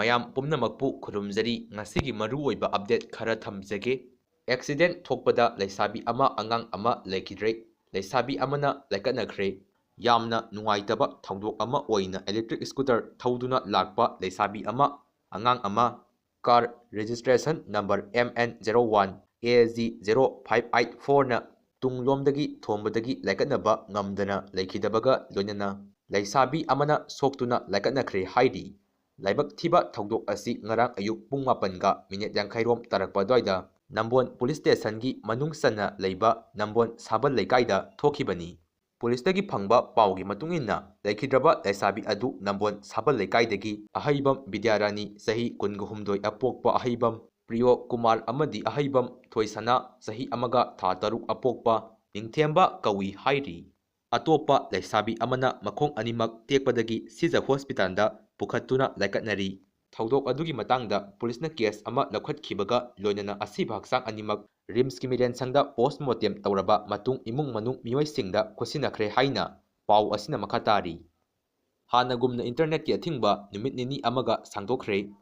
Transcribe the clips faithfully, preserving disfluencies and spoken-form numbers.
ꯃꯌꯥꯝ ꯄꯨꯝꯅꯃꯛꯄꯨ ꯈꯨꯔꯨꯝꯖꯔꯤ꯫ ꯉꯁꯤꯒꯤ ꯃꯔꯨꯑꯣꯏꯕ ꯑꯞꯗꯦꯠ ꯈꯔ ꯊꯝꯖꯒꯦ꯫ ꯑꯦꯛꯁꯤꯗꯦꯟ ꯊꯣꯛꯄꯗ ꯂꯩꯁꯥꯕꯤ ꯑꯃ, ꯑꯉꯥꯡ ꯑꯃ ꯂꯩꯈꯤꯗ꯭ꯔꯦ꯫ ꯂꯩꯁꯥꯕꯤ ꯑꯃꯅ ꯂꯥꯏꯀꯠꯅꯈ꯭ꯔꯦ꯫ ꯌꯥꯝꯅ ꯅꯨꯡꯉꯥꯏꯇꯕ ꯊꯧꯗꯣꯛ ꯑꯃ ꯑꯣꯏꯅ ꯏꯂꯦꯛꯇ꯭ꯔꯤꯛ ꯁ꯭ꯀꯨꯇꯔ ꯊꯧꯗꯨꯅ ꯂꯥꯛꯄ ꯂꯩꯁꯥꯕꯤ ꯑꯃ, ꯑꯉꯥꯡ ꯑꯃ, car registration number M N zero one A G zero five eight four ꯅ ꯇꯨꯡꯂꯣꯝꯗꯒꯤ ꯊꯣꯝꯕꯗꯒꯤ ꯂꯥꯏꯀꯠꯅꯕ ꯉꯝꯗꯅ ꯂꯩꯈꯤꯗꯕꯒ ꯂꯣꯏꯅꯅ ꯂꯩꯁꯥꯕꯤ ꯑꯃꯅ ꯁꯣꯛꯇꯨꯅ ꯂꯥꯏꯀꯠꯅꯈ꯭ꯔꯦ ꯍꯥꯏꯔꯤ꯫ ꯂꯥꯏꯕꯛ ꯊꯤꯕ ꯊꯧꯗꯣꯛ ꯑꯁꯤ ꯉꯔꯥꯡ ꯑꯌꯨꯛ ꯄꯨꯡ ꯃꯥꯄꯟꯒ ꯃꯤꯅꯤꯠ ꯌꯥꯡꯈꯩ ꯔꯣꯝ ꯇꯥꯔꯛꯄ ꯑꯗꯨꯋꯥꯏꯗ ꯅꯝꯕꯣꯟ ꯄꯨꯂꯤꯁ ꯁ꯭ꯇꯦꯁꯟꯒꯤ ꯃꯅꯨꯡ ꯆꯟꯅ ꯂꯩꯕ ꯅꯝꯕꯣꯟ ꯁꯥꯕꯜ ꯂꯩꯀꯥꯏꯗ ꯊꯣꯛꯈꯤꯕꯅꯤ꯫ ꯄꯨꯂꯤꯁꯇꯒꯤ ꯐꯪꯕ ꯄꯥꯎꯒꯤ ꯃꯇꯨꯡ ꯏꯟꯅ, ꯂꯩꯈꯤꯗ꯭ꯔꯕ ꯂꯩꯁꯥꯕꯤ ꯑꯗꯨ ꯅꯝꯕꯣꯟ ꯁꯥꯕꯜ ꯂꯩꯀꯥꯏꯗꯒꯤ ꯑꯍꯩꯕꯝ ꯕꯤꯗ꯭ꯌꯥꯔꯥꯅꯤ, ꯆꯍꯤ ꯀꯨꯟꯒ ꯍꯨꯝꯗꯣꯏ, ꯑꯄꯣꯛꯄ ꯑꯍꯩꯕꯝ ꯄ꯭ꯔꯤꯌꯣ ꯀꯨꯃꯥꯔ ꯑꯃꯗꯤ ꯑꯍꯩꯕꯝ ꯊꯣꯏꯁꯅꯥ, ꯆꯍꯤ ꯑꯃꯒ ꯊꯥ ꯇꯔꯨꯛ, ꯑꯄꯣꯛꯄ ꯅꯤꯡꯊꯦꯝꯕ ꯀꯧꯏ ꯍꯥꯏꯔꯤ꯫ ꯑꯇꯣꯞꯄ ꯂꯩꯁꯥꯕꯤ ꯑꯃꯅ ꯃꯈꯣꯡ ꯑꯅꯤꯃꯛ ꯇꯦꯛꯄꯗꯒꯤ ꯁꯤꯖ ꯍꯣꯁꯄꯤꯇꯥꯜꯗ ꯄꯨꯈꯠꯇꯨꯅ ꯂꯥꯏꯀꯠꯅꯔꯤ꯫ ꯊꯧꯗꯣꯛ ꯑꯗꯨꯒꯤ ꯃꯇꯥꯡꯗ ꯄꯨꯂꯤꯁꯅ ꯀꯦꯁ ꯑꯃ ꯂꯧꯈꯠꯈꯤꯕꯒ ꯂꯣꯏꯅꯅ ꯑꯁꯤꯕ ꯍꯛꯆꯥꯡ ꯑꯅꯤꯃꯛ ꯔꯤꯝꯁꯀꯤ ꯃꯤꯔꯦꯟꯁꯪꯗ ꯄꯣꯁꯃꯣꯔꯇꯦꯝ ꯇꯧꯔꯕ ꯃꯇꯨꯡ ꯏꯃꯨꯡ ꯃꯅꯨꯡ ꯃꯤꯑꯣꯏꯁꯤꯡꯗ ꯈꯣꯠꯁꯤꯟꯅꯈ꯭ꯔꯦ ꯍꯥꯏꯅ ꯄꯥꯎ ꯑꯁꯤꯅ ꯃꯈꯥ ꯇꯥꯔꯤ꯫ ꯍꯥꯟꯅꯒꯨꯝꯅ ꯏꯟꯇꯔꯅꯦꯠꯀꯤ ꯑꯊꯤꯡꯕ ꯅꯨꯃꯤꯠ ꯅꯤꯅꯤ ꯑꯃꯒ ꯁꯥꯡꯗꯣꯛꯈ꯭ꯔꯦ꯫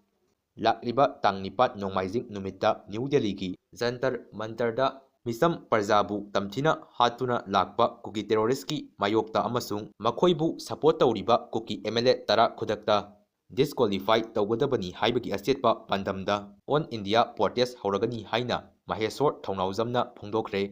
ꯂꯥꯛꯂꯤꯕ ꯇꯥꯡ ꯅꯤꯄꯥꯟ ꯅꯣꯡꯃꯥꯏꯖꯤꯡ ꯅꯨꯃꯤꯠꯇ ꯅ꯭ꯌꯨ ꯗꯦꯜꯂꯤꯒꯤ ꯖꯟꯇꯔ ꯃꯟꯇꯔꯗ ꯃꯤꯆꯝ ꯄ꯭ꯔꯖꯥꯕꯨ ꯇꯝꯊꯤꯅ ꯍꯥꯠꯇꯨꯅ ꯂꯥꯛꯄ ꯀꯨꯀꯤ ꯇꯦꯔꯣꯔꯤꯁꯀꯤ ꯃꯥꯌꯣꯛꯇ ꯑꯃꯁꯨꯡ ꯃꯈꯣꯏꯕꯨ ꯁꯄꯣꯔꯠ ꯇꯧꯔꯤꯕ ꯀꯨꯀꯤ M L A ꯇꯔꯥ ꯈꯨꯗꯛꯇ ꯗꯤꯁꯀ꯭ꯋꯥꯂꯤꯐꯥꯏ ꯇꯧꯒꯗꯕꯅꯤ ꯍꯥꯏꯕꯒꯤ ꯑꯆꯦꯠꯄ ꯄꯥꯟꯗꯝꯗ ꯑꯣꯜ ꯏꯟꯗꯤꯌꯥ ꯄ꯭ꯔꯣꯇꯦꯁ ꯍꯧꯔꯒꯅꯤ ꯍꯥꯏꯅ ꯃꯍꯦꯁꯣꯔ ꯊꯧꯅꯥꯎꯖꯝꯅ ꯐꯣꯡꯗꯣꯛꯈ꯭ꯔꯦ꯫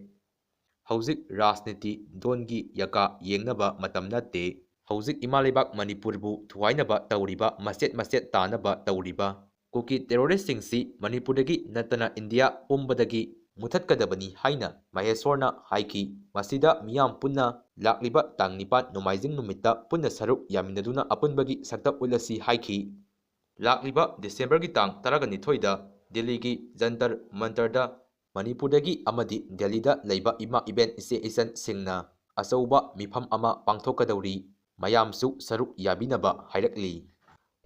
ꯍꯧꯖꯤꯛ ꯔꯥꯖꯅꯤꯇꯤ ꯗꯣꯟꯒꯤ ꯌꯀꯥ ꯌꯦꯡꯅꯕ ꯃꯇꯝ ꯅꯠꯇꯦ꯫ ꯍꯧꯖꯤꯛ ꯏꯃꯥ ꯂꯩꯕꯥꯛ ꯃꯅꯤꯄꯨꯔꯕꯨ ꯊꯨꯒꯥꯏꯅꯕ ꯇꯧꯔꯤꯕ, ꯃꯆꯦꯠ ꯃꯆꯦꯠ ꯇꯥꯅꯕ ꯇꯧꯔꯤꯕ ꯀꯨꯀꯤ ꯇꯦꯔꯣꯔꯤꯁꯁꯤꯡꯁꯤ ꯃꯅꯤꯄꯨꯔꯗꯒꯤ ꯅꯠꯇꯅ ꯏꯟꯗꯤꯌꯥ ꯄꯨꯝꯕꯗꯒꯤ ꯃꯨꯊꯠꯀꯗꯕꯅꯤ ꯍꯥꯏꯅ ꯃꯍꯦꯁꯣꯔꯅ ꯍꯥꯏꯈꯤ꯫ ꯃꯁꯤꯗ ꯃꯤꯌꯥꯝ ꯄꯨꯟꯅ ꯂꯥꯛꯂꯤꯕ ꯇꯥꯡ ꯅꯤꯄꯥꯟ ꯅꯣꯡꯃꯥꯏꯖꯤꯡ ꯅꯨꯃꯤꯠꯇ ꯄꯨꯟꯅ ꯁꯔꯨꯛ ꯌꯥꯃꯤꯟꯅꯗꯨꯅ ꯑꯄꯨꯟꯕꯒꯤ ꯁꯛꯇꯝ ꯎꯠꯂꯁꯤ ꯍꯥꯏꯈꯤ꯫ ꯂꯥꯛꯂꯤꯕ ꯗꯤꯁꯦꯝꯕꯔꯒꯤ ꯇꯥꯡ ꯇꯔꯥꯒ ꯅꯤꯊꯣꯏꯗ ꯗꯤꯜꯂꯤꯒꯤ ꯖꯟꯇꯔ ꯃꯟꯇꯔꯗ ꯃꯅꯤꯄꯨꯔꯗꯒꯤ ꯑꯃꯗꯤ ꯗꯦꯜꯂꯤꯗ ꯂꯩꯕ ꯏꯃꯥ ꯏꯕꯦꯟ ꯏꯆꯦ ꯏꯆꯟꯁꯤꯡꯅ ꯑꯆꯧꯕ ꯃꯤꯐꯝ ꯑꯃ ꯄꯥꯡꯊꯣꯛꯀꯗꯧꯔꯤ꯫ ꯃꯌꯥꯝꯁꯨ ꯁꯔꯨꯛ ꯌꯥꯕꯤꯅꯕ ꯍꯥꯏꯔꯛꯂꯤ꯫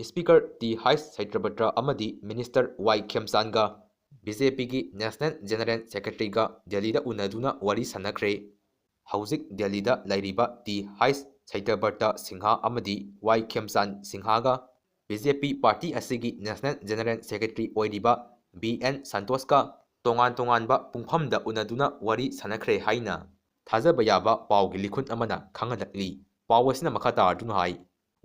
ꯁ꯭ꯄꯤꯀꯔ ꯇꯤ ꯍꯩꯆ ꯁꯇ꯭ꯌꯕ꯭ꯔꯇ ꯑꯃꯗꯤ ꯃꯤꯅꯤꯁꯇꯔ ꯋꯥꯏ ꯈꯦꯝꯆꯥꯟꯒ ꯕꯤ ꯖꯦ ꯄꯤꯒꯤ ꯅꯦꯁꯅꯦꯜ ꯖꯦꯅꯔꯦꯜ ꯁꯦꯀ꯭ꯔꯦꯇꯔꯤꯒ ꯗꯦꯜꯂꯤꯗ ꯎꯅꯗꯨꯅ ꯋꯥꯔꯤ ꯁꯥꯟꯅꯈ꯭ꯔꯦ꯫ ꯍꯧꯖꯤꯛ ꯗꯦꯜꯂꯤꯗ ꯂꯩꯔꯤꯕ ꯇꯤ ꯍꯩꯆ ꯁꯇ꯭ꯌꯕ꯭ꯔꯇ ꯁꯤꯡꯍ ꯑꯃꯗꯤ ꯋꯥꯏ ꯈꯦꯝꯆꯥꯟ ꯁꯤꯡꯍꯒ ꯕꯤ ꯖꯦ ꯄꯤ ꯄꯥꯔꯇꯤ ꯑꯁꯤꯒꯤ National General Secretary ꯑꯣꯏꯔꯤꯕ ꯕꯤ ꯑꯦꯟ ꯁꯟꯇꯣꯁꯀ ꯇꯣꯉꯥꯟ ꯇꯣꯉꯥꯟꯕ ꯄꯨꯡꯐꯝꯗ ꯎꯅꯗꯨꯅ ꯋꯥꯔꯤ ꯁꯥꯟꯅꯈ꯭ꯔꯦ ꯍꯥꯏꯅ ꯊꯥꯖꯕ ꯌꯥꯕ ꯄꯥꯎꯒꯤ ꯂꯤꯈꯨꯟ ꯑꯃꯅ ꯈꯪꯍꯜꯂꯛꯂꯤ꯫ ꯄꯥꯎ ꯑꯁꯤꯅ ꯃꯈꯥ ꯇꯥꯗꯨꯅ ꯍꯥꯏ,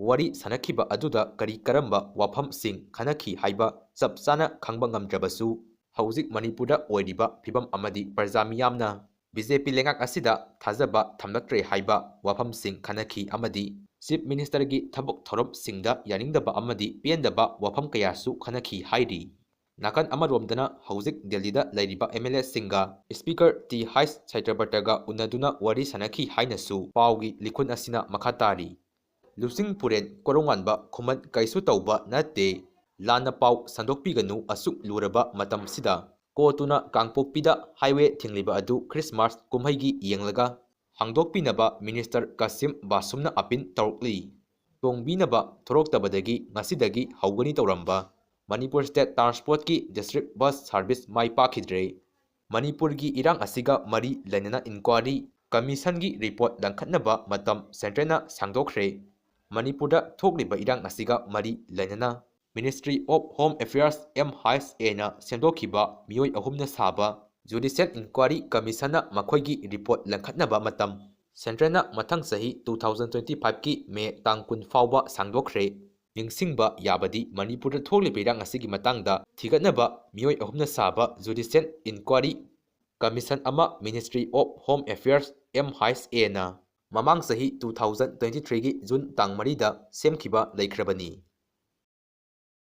ꯋꯥꯔꯤ ꯁꯥꯟꯅꯈꯤꯕ ꯑꯗꯨꯗ ꯀꯔꯤ ꯀꯔꯝꯕ ꯋꯥꯐꯝꯁꯤꯡ ꯈꯟꯅꯈꯤ ꯍꯥꯏꯕ ꯆꯞ ꯆꯥꯅ ꯈꯪꯕ ꯉꯝꯗ꯭ꯔꯕꯁꯨ, ꯍꯧꯖꯤꯛ ꯃꯅꯤꯄꯨꯔꯗ ꯑꯣꯏꯔꯤꯕ ꯐꯤꯕꯝ ꯑꯃꯗꯤ ꯄ꯭ꯔꯖꯥ ꯃꯤꯌꯥꯝꯅ ꯕꯤ ꯖꯦ ꯄꯤ ꯂꯩꯉꯥꯛ ꯑꯁꯤꯗ ꯊꯥꯖꯕ ꯊꯝꯂꯛꯇ꯭ꯔꯦ ꯍꯥꯏꯕ ꯋꯥꯐꯝꯁꯤꯡ ꯈꯟꯅꯈꯤ ꯑꯃꯗꯤ Chief Ministerꯒꯤ ꯊꯕꯛ ꯊꯧꯔꯝꯁꯤꯡꯗ ꯌꯥꯅꯤꯡꯗꯕ ꯑꯃꯗꯤ ꯄꯦꯟꯗꯕ ꯋꯥꯐꯝ ꯀꯌꯥꯁꯨ ꯈꯟꯅꯈꯤ ꯍꯥꯏꯔꯤ꯫ ꯅꯥꯀꯟ ꯑꯃꯔꯣꯝꯗꯅ ꯍꯧꯖꯤꯛ ꯗꯦꯜꯂꯤꯗ ꯂꯩꯔꯤꯕ ꯑꯦꯝ ꯑꯦꯜ ꯑꯦꯁꯤꯡꯒ Speaker ꯇꯤ ꯍꯩꯆ ꯁꯇ꯭ꯌꯄ꯭ꯔꯇꯒ ꯎꯅꯗꯨꯅ ꯋꯥꯔꯤ ꯁꯥꯟꯅꯈꯤ ꯍꯥꯏꯅꯁꯨ ꯄꯥꯎꯒꯤ ꯂꯤꯈꯨꯟ ꯑꯁꯤꯅ ꯃꯈꯥ ꯇꯥꯔꯤ꯫ ꯂꯨꯆꯤꯡ ꯄꯨꯔꯦꯟ ꯀꯣꯔꯧꯉꯥꯟꯕ ꯈꯨꯃꯟ ꯀꯩꯁꯨ ꯇꯧꯕ ꯅꯠꯇꯦ꯫ ꯂꯥꯟꯅ ꯄꯥꯎ ꯁꯟꯗꯣꯛꯄꯤꯒꯅꯨ ꯑꯁꯨꯛ ꯂꯨꯔꯕ ꯃꯇꯝꯁꯤꯗ꯫ ꯀꯣꯇꯨꯅ ꯀꯥꯡꯄꯣꯛꯄꯤꯗ highway ꯊꯤꯡꯂꯤꯕ ꯑꯗꯨ Christmas ꯀꯨꯝꯍꯩꯒꯤ ꯌꯦꯡꯂꯒ ꯍꯥꯡꯗꯣꯛꯄꯤꯅꯕ Minister ꯀꯥꯁꯤꯝ ꯕꯥꯁꯨꯝꯅ appeal ꯇꯧꯔꯛꯂꯤ꯫ ꯇꯣꯡꯕꯤꯅꯕ ꯊꯣꯔꯛꯇꯕꯗꯒꯤ ꯉꯁꯤꯗꯒꯤ ꯍꯧꯒꯅꯤ ꯇꯧꯔꯝꯕ Manipur State Transportꯀꯤ District Bus Service ꯃꯥꯏ ꯄꯥꯛꯈꯤꯗ꯭ꯔꯦ꯫ ꯃꯅꯤꯄꯨꯔꯒꯤ ꯏꯔꯥꯡ ꯑꯁꯤꯒ ꯃꯔꯤ ꯂꯩꯅꯅ Inquiry Commissionꯒꯤ report ꯂꯪꯈꯠꯅꯕ ꯃꯇꯝ Centreꯅ ꯁꯥꯡꯗꯣꯛꯈ꯭ꯔꯦ꯫ ꯃꯅꯤꯄꯨꯔꯗ ꯊꯣꯛꯂꯤꯕ ꯏꯔꯥꯡ ꯑꯁꯤꯒ ꯃꯔꯤ ꯂꯩꯅꯅ Ministry of Home Affairs, M H Aꯅ ꯁꯦꯝꯗꯣꯛꯈꯤꯕ ꯃꯤꯑꯣꯏ ꯑꯍꯨꯝꯅ ꯁꯥꯕ Judicial Inquiry Commissionꯅ ꯃꯈꯣꯏꯒꯤ report ꯂꯪꯈꯠꯅꯕ ꯃꯇꯝ Centreꯅ ꯃꯊꯪ ꯆꯍꯤ two thousand twenty fiveꯀꯤ May ꯇꯥꯡ ꯀꯨꯟ ꯐꯥꯎꯕ ꯁꯥꯡꯗꯣꯛꯈ꯭ꯔꯦ꯫ ꯅꯤꯡꯁꯤꯡꯕ ꯌꯥꯕꯗꯤ, ꯃꯅꯤꯄꯨꯔꯗ ꯊꯣꯛꯂꯤꯕ ꯏꯔꯥꯡ ꯑꯁꯤꯒꯤ ꯃꯇꯥꯡꯗ ꯊꯤꯒꯠꯅꯕ ꯃꯤꯑꯣꯏ ꯑꯍꯨꯝꯅ ꯁꯥꯕ Judicial Inquiry Commission ꯑꯃ Ministry of Home Affairs, M H Aꯅ ꯃꯃꯥꯡ ꯆꯍꯤ two thousand twenty threeꯒꯤ June ꯇꯥꯡ ꯃꯔꯤꯗ ꯁꯦꯝꯈꯤꯕ ꯂꯩꯈ꯭ꯔꯕꯅꯤ꯫